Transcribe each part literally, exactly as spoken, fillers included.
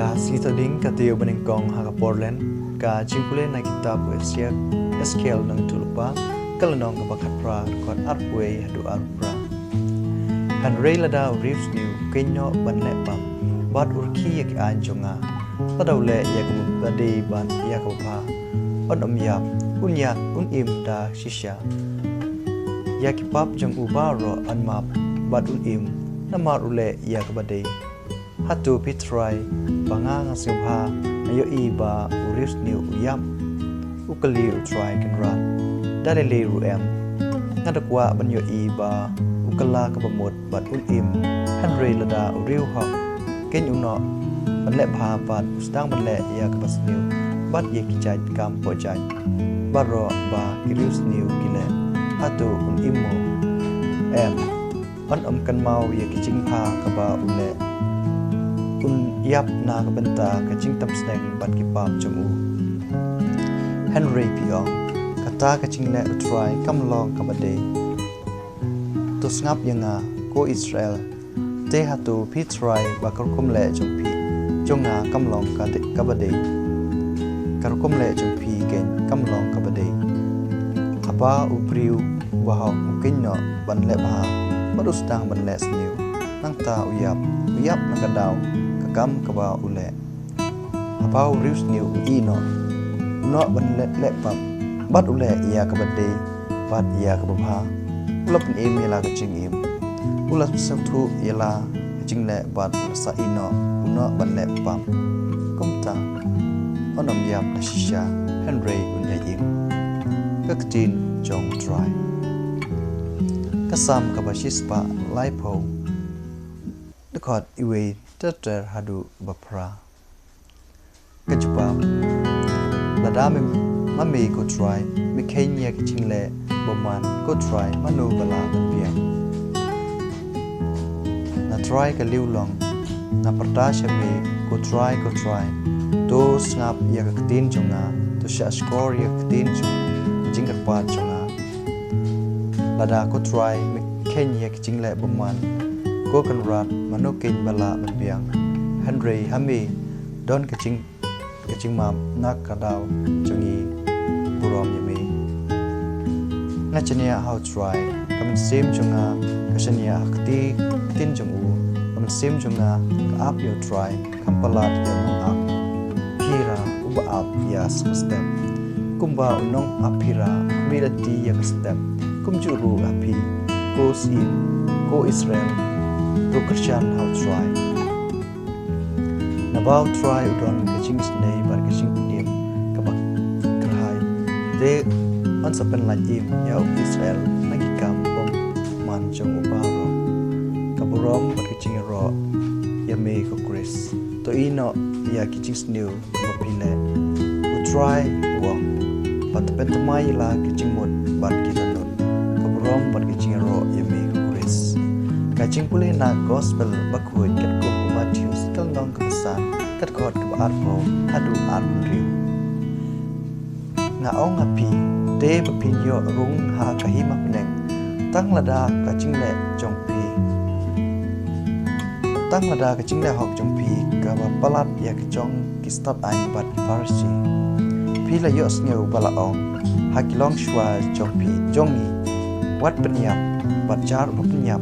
Ka sngi Thohdieng ka taïew banyngkong ha ka por Lent, ka jingpule na kitab u Ezekiel, Ezekiel nongïathuhlypa, ka lynnong kaba khatphra, dkhot arphew haduh arphew phra. Hynrei lada u riewsniew u kynnoh ban leh pap, bad u rkhie ïa ki aiñ jong nga, lada u leh ïa kaba dei bad ïa kaba bha, un ym ïap, un ïap, un im da shisha. Ïa ki pap jong u baroh yn map, bad un im, namar u leh ïa kaba dei. Hato phi tharai ba nga nga sngewbha, nga ïohi ba u riewsniew u ïap? U kylli u Trai Kynrad. Da lei lei ruh em. Nga da kwah ban ïohi ba u kylla kaba mut bad un im. Hynrei lada u riewhok kynnoh ban leh bha bad u sdang ban leh ïa kaba sniew bad ïa ki jait kam pohjait baroh ba ki riewsniew ki leh, hato un im mo? Em. Un ym kynmaw ïa ki jingbha kaba u leh. Un ïap na ka bynta ka jingthmu sneng bad ki pap jong u. Hynrei phi ong, kata ka jingleh u Trai kam long kaba dei. To sngap ïa nga, ko Israel. Te hato phi tharai ba ka rukom leh jong phi, jong nga kam long ka de-, kaba dei? Ka rukom leh jong phi keiñ kam long kaba dei. Haba u briew bahok u kynnoh ban leh bha, bad u sdang ban leh sniew, nangta u ïap, u ïap na ka daw ka kam kaba u leh. Haba u riewsniew u ïehnoh, u noh ban leh, leh pap, bad u leh ïa kaba dei bad ïa kaba bha, u la pynim ïa la ka jingim. U la sngewthuh ïa la ka jingleh bad u la sa ïehnoh, u noh ban leh pap. Kumta un ym ïap da shisha, hynrei un ïai im. Ka ktien jong u Trai. Ka Salm kaba shispah laiphew, dkhot iwei ter ter haduh ba phra. Ka jubab. Lada me, ma me ko Trai, me kheiñ ïa ki jingleh bymman, ko Trai, mano ba lah ban biang? Na Trai ka liewlong, nga pyrta sha me, ko Trai, ko Trai. To sngap ïa ka ktien jong nga, to shahshkor ïa ka ktien jong ka jingkyrpad jong nga. Lada ko Trai me kheiñ ïa ki jingleh bymman, ko Kynrad, mano keiñ ba lah ban biang? Hynrei ha me don ka jing, ka jingmap na ka daw jong ngi burom ïa me. Nga shaniah ha u Trai, ka mynsiem jong nga ka shaniah ha ka kti, ktien jong u, ka mynsiem jong nga ka ap ïa u Trai. Kham palat ïa u nongap phira uba ap ïa ka step. Kumba u nongap phira khmih lynti ïa ka step, kumjuh ruh ha phi, ko Syiem, ko Israel, to kyrshan ha u Trai. Naba u Trai u don ka jingisynei bad ka jingpynim kaba kyrhai. Te un sa pynlait im ïa u Israel na ki kam bymman jong u baroh. Ka burom bad ka jingïaroh ïa me ko Khrist. To ïehnoh ïa ki jingsniew ba phi leh, u Trai u ong. Bad to pynthymmai ïa la ki jingmut bad ki dohnud. Ka burom bad ka jingïaroh ïa me ko Khrist. Ka jingpule na ka Gospel bakhuid katkum u Mathaios, ka lynnong kaba san, ka dkhot kaba arphew haduh arphew hynriew. Nga ong ha phi, te ba phin ïoh rung ha ka hima bneng, tang lada ka jingleh jong phi, tang lada ka jingleh hok jong phi kaba palat ïa ka jong ki stad aiñ bad ki Pharisi. Phi la ïohsngew ba la ong ha ki longshuwa jong phi, jong ngi, wat pynïap, bad jar uba pynïap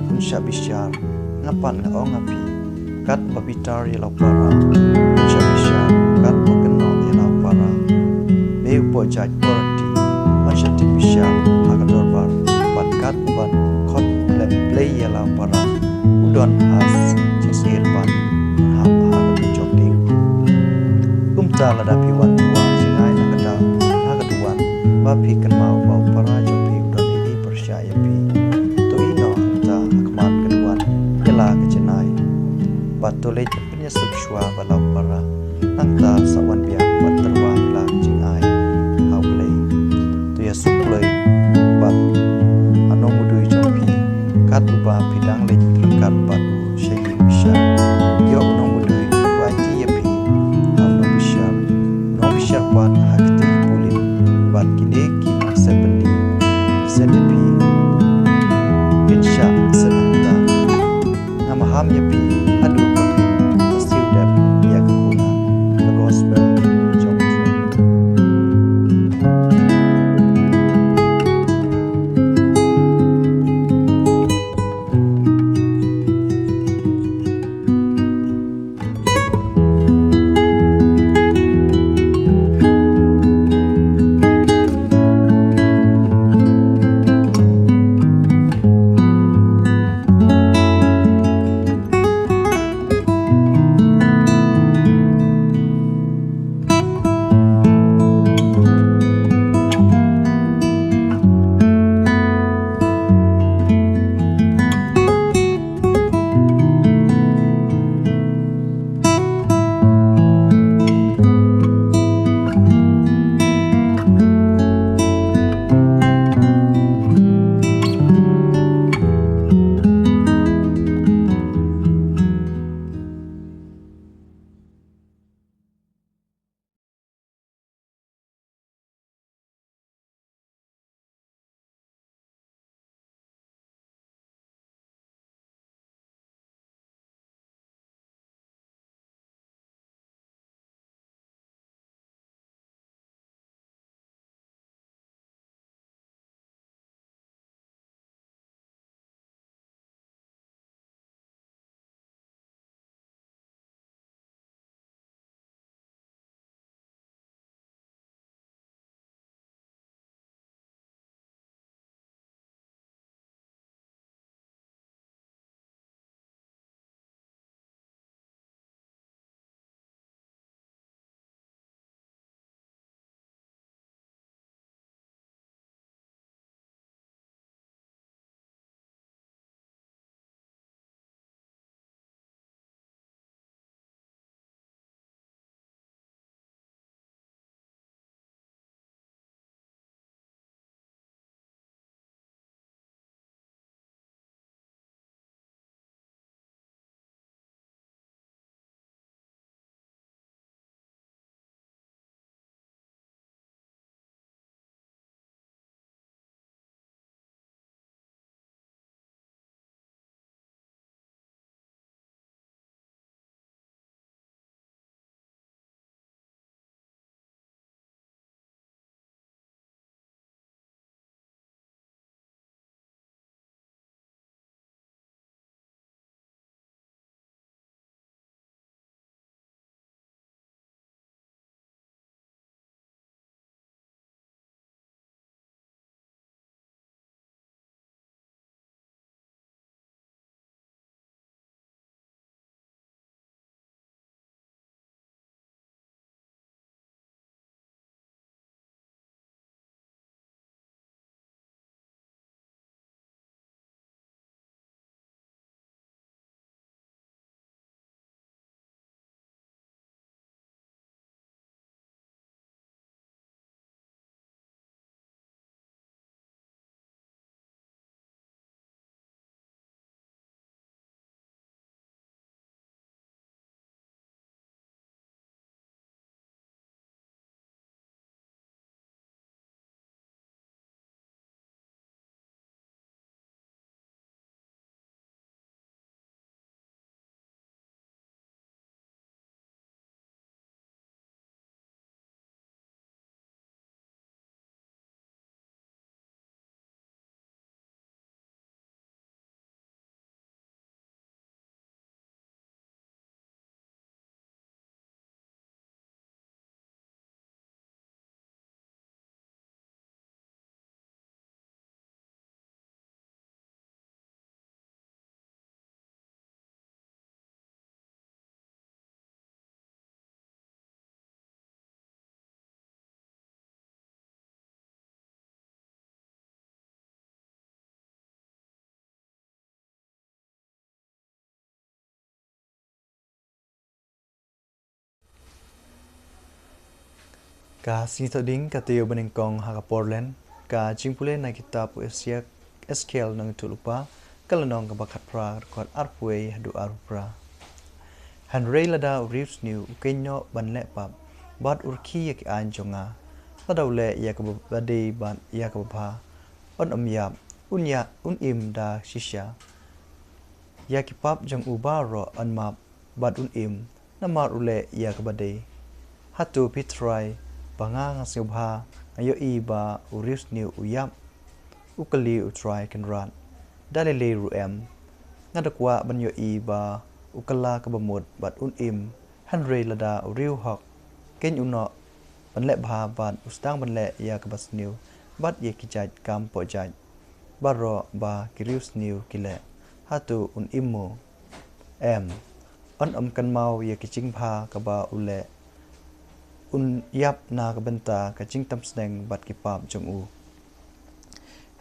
un shah bishar. Nga pat nga ong ha phi, kat ba bitar ïa la u para un shah bishar, kat ba kynnoh ïa la u para. Me u pohjait, Pharisi, un shah tieng bishar ha ka dorbar, bad kat uba khot lem blei ïa la u para, u don ha jingsyier ban hap ha ka jong dieng. Kumta lada phi wan duwai jingai na ka daw, ha ka duwan, ba phi kynmaw ba u para jong phi u don hi pyrshah ïa phi, to ïehnoh hangta ha khmat ka duwan ïa la ka jingai. Bad to leit pynïasuk shuwa bad la u para, nangta sa wan biang bad tyrwa ïa la ka jingai ha U Blei. To ïasuk kloi bad u nongmudui jong phi, kat uba phi dang leit ryngkat bad u sha ïing bishar. Ïoh u nongmudui u aiti ïa phi ha u nongbishar. U nongbishar pat ha kti ki pulit, bad kine ki nongseppyndieng set ïa phi, kin shah set hangta. Nga maham ïa phi haduh ba phin siew dep ïa ka Ka sngi Thohdieng ka taïew banyngkong ha ka por Lent, ka jingpule na kitab u Esekiel, Esekiel nongïathuhlypa, ka lynnong kaba khatphra, ka dkhot arphew haduh arphew phra. Hynrei lada u riewsniew u kynnoh ban leh pap, bad u rkhie ïa ki aiñ jong nga, lada u leh ïa kaba dei bad ïa kaba bha, un ym ïap, un ïa, un im da shisha. Ïa ki pap jong u baroh un map, bad un im, namar u leh ïa kaba dei. Hato phi tharai ba nga nga sngewbha, nga ïohi ba u riewsniew u ïap? U kylli u Trai Kynrad. Da lei lei ruh em. Nga da kwah ban ïohi ba u kylla kaba mut bad un im. Hynrei lada u riewhok kynnoh ban leh bha bad u sdang ban leh ïa kaba sniew bad ïa ki jait kam pohjait baroh ba ki riewsniew ki leh, hato un im mo? Em, un ym kynmaw ïa ki jingbha kaba u leh. Un ïap na ka bynta ka jingtam sneng bad ki pap jong u.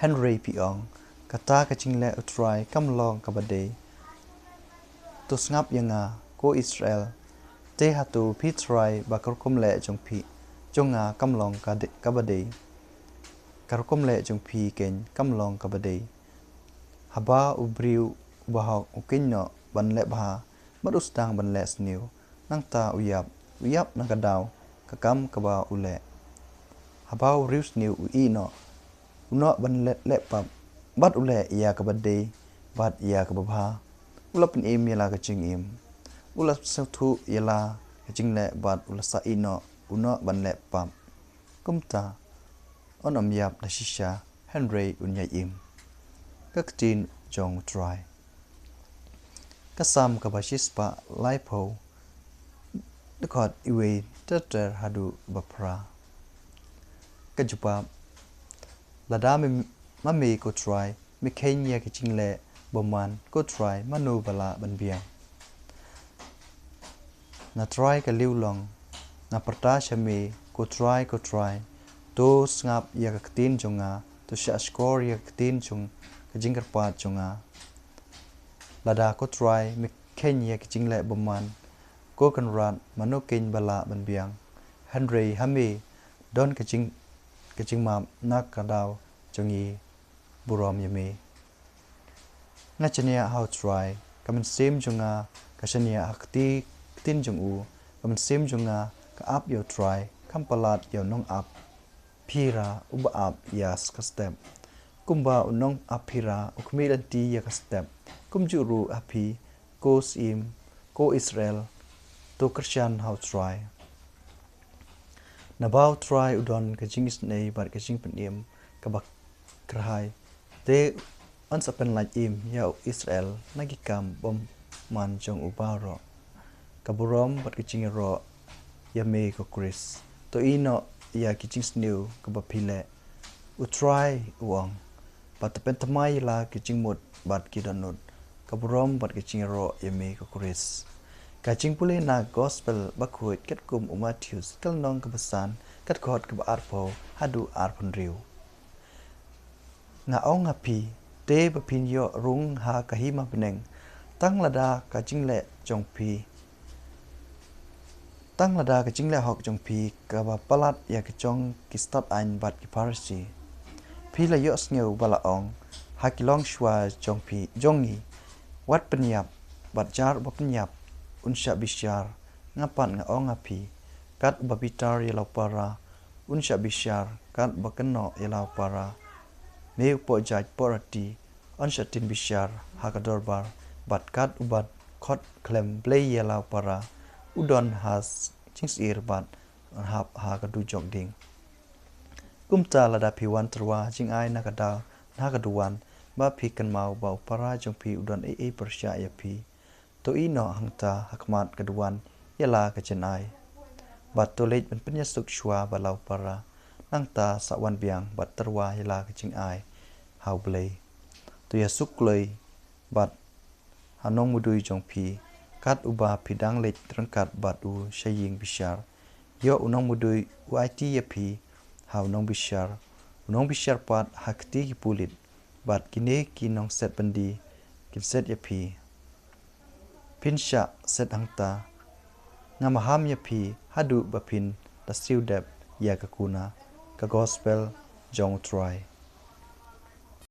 Hynrei phi ong, kata ka jingleh u Trai kam long kaba dei. To sngap ïa nga, ko Israel. Te hato phi tharai ba ka rukom leh jong phi, jong nga kam long ka de-, kaba dei? Ka rukom leh jong phi keiñ kam long kaba dei. Haba u briew u bahok u kynnoh ban leh bha, bad u sdang ban leh sniew, nangta u ïap, u ïap na ka daw ka kam kaba u leh. Haba u riewsniew u ïehnoh, u noh ban leh, leh pap, bad u leh ïa kaba dei bad ïa kaba bha, u la pynim ïa la ka jingim. U la sngewthuh ïa la ka jingleh bad u la sa ïehnoh, u noh ban leh pap. Kumta un ym ïap da shisha, hynrei un ïai im. Ka ktien jong u Trai. Ka Salm kaba shispah laiphew, dkhot iwei ter ter haduh ba phra. Ka jubab. Lada me, ma me ko Trai, me kheiñ ïa ki jingleh bymman, ko Trai, mano ba lah ban biang? Nga trai ka liewlong, nga pyrta sha me, ko Trai, ko Trai. To sngap ïa ka ktien jong nga, to shahshkor ïa ka ktien jong ka jingkyrpad jong nga. Lada ko Trai me kheiñ ïa ki jingleh bymman, ko Kynrad, mano keiñ ba lah ban biang? Hynrei ha me don ka jing, ka jingmap na ka daw jong ngi burom ïa me. Nga shaniah ha u Trai, ka mynsiem jong nga ka shaniah ha ka kti, ktien jong u, ka mynsiem jong nga ka ap ïa u Trai, kham palat ïa u nongap phira uba ap ïa ka step. Kumba u nongap phira u khmih lynti ïa ka step, kumjuh ruh ha phi, ko Syiem, ko Israel, to kyrshan ha u Trai. Naba u Trai u don ka jingisynei bad ka jingpynim kaba kyrhai, te un sa pynlait im ïa u Israel na ki kam bymman jong u baroh. Ka burom bad ka jingïaroh ïa me ko Khrist. To ïehnoh ïa ki jingsniew kiba phi leh, u Trai u ong. Bad to pynthymmai ïa la ki jingmut bad ki dohnud. Ka burom bad ka jingïaroh ïa me ko Khrist. Ka jingpule na Gospel bakhuid katkum u Mathaios, ka lynnong kaba san, ka dkhot kaba arphew haduh arphew hynriew. Nga ong ha phi, te ba phin ïoh rung ha ka hima bneng, tang lada ka jingleh jong phi, tang lada ka jingleh hok jong phi kaba palat ïa ka jong ki stad aiñ bad ki Pharisi. Phi la ïohsngew ba la ong ha ki longshuwa jong phi, jong ngi, wat pynïap, bad jar uba pynïap un shah bishar. Nga pat nga ong ha phi, kat uba bitar ïa la u para un shah bishar, kat uba kynnoh ïa la u para, me u pohjait pohrati, un shah tin bishar ha ka dorbar, bad kat uba khot khlem blei ïa la u para, u don ha s-, jingsyier bad un hap ha ka dujok ding. Kumta lada phi wan tyrwa jingai na ka daw, na ka duwan, ba phi kynmaw ba u para jong phi u don ei ei pyrshah ïa phi, to ïehnoh hangta ha khmat ka duwan ïa la ka jingai. Bad to leit ban pynïasuk shuwa bad la u para, nangta sa wan biang bad tyrwa ïa la ka jingai ha u Blei. To ïasuk kloi bad ha u nongmudui jong phi, kat uba phi dang leit ryngkat bad u sha ïing bishar. Ïoh u nongmudui u aiti ïa phi ha u nongbishar, u nongbishar pat ha kti ki pulit, bad kine ki nongset byndi kin set ïa phi. Phin shah set hangta. Nga maham ïa phi haduh ba phin da siew dep. ïa ka kuna ka gospel jong U Trai.